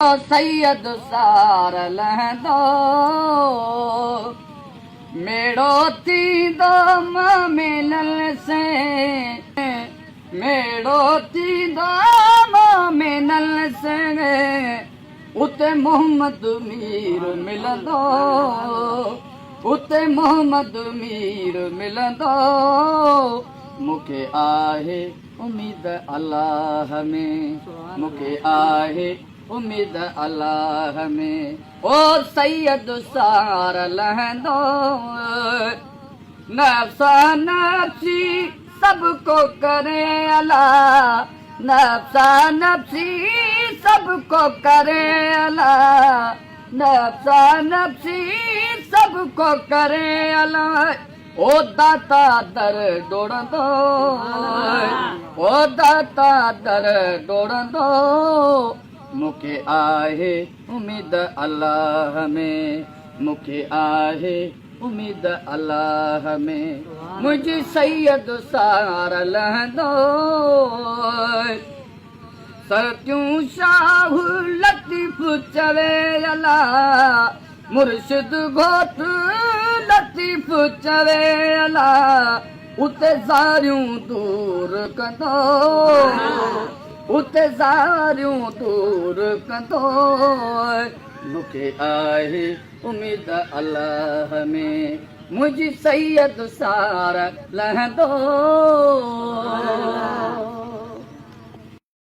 سيد سار لهندو، ميڙو ٿيندو مؤمنن سين، ميڙو ٿيندو مؤمنن سين، اتي محمد مير ملندو، اتي محمد مير ملندو، مون کي آهي اميد الله ۾، مون کي آهي اميد الله ۾، او سيد سار لهندو. نفسا نفسي سڀ ڪو ڪري الله، نفسا نفسي سڀ ڪو ڪري الله، نفسا نفسي سڀ ڪو ڪري الله، او داتا در ڊوڙندو، او داتا در ڊوڙندو، مون کي آهي اميد الله ۾، مون کي آهي اميد الله ۾، منهنجي سيد سار لهندو. سرتيون شاهه لطيف چوي الا، مرشد گهوٽ لطيف چوي الا، اتي زاريون دور ڪندو، اتي زاريون دور ڪندو، مون کي آهي اميد الله ۾، منهنجي سيد سار لهندو.